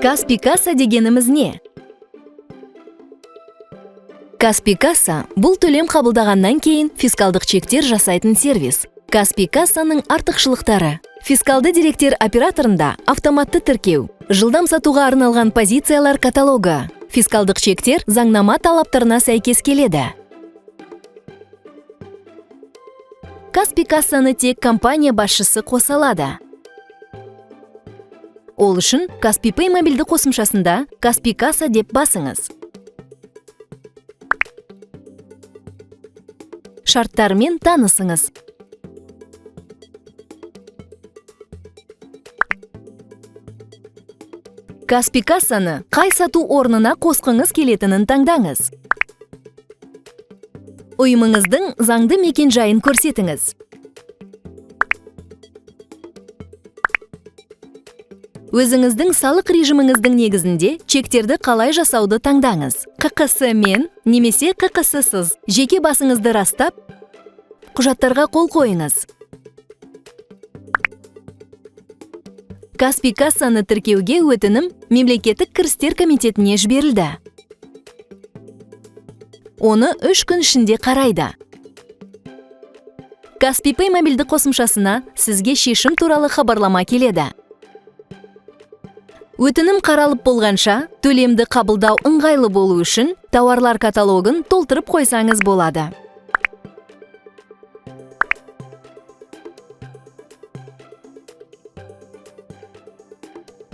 Каспи Касса дегеніміз не? Каспи Касса – бұл төлем қабылдағаннан кейін фискалдық чектер жасайтын сервис. Каспи Кассаның артықшылықтары: фискалды деректер операторында автоматты тіркеу, жылдам сатуға арналған позициялар каталогы, фискалдық чектер заңнама талаптарына сәйкес келеді. Каспи Кассаны тек компания басшысы қоса алады. Ол үшін Каспи Pay мобильді қосымшасында Каспи Касса деп басыңыз. Шарттарымен танысыңыз. Каспи Кассаны қай сату орнына қосқыңыз келетінін таңдаңыз. Ұйымыңыздың заңды мекен-жайын көрсетіңіз. Өзіңіздің салық режиміңіздің негізінде чектерді қалай жасауды таңдаңыз. ҚҚС мен немесе ҚҚС-сыз жеке басыңызды растап, құжаттарға қол қойыңыз. Каспи Кассаны тіркеуге өтінім Мемлекеттік кірістер комитетіне жіберілді. Оны 3 күн ішінде қарайды. Каспи Pay мобильді қосымшасына сізге шешім туралы хабарлама келеді. Өтінім қаралып болғанша, төлемді қабылдау ыңғайлы болу үшін тауарлар каталогын толтырып қойсаңыз болады.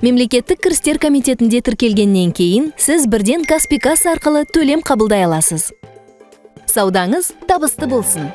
Мемлекеттік кірістер комитетінде тіркелгеннен кейін сіз бірден Каспи Касса арқылы төлем қабылдай аласыз. Саудаңыз табысты болсын.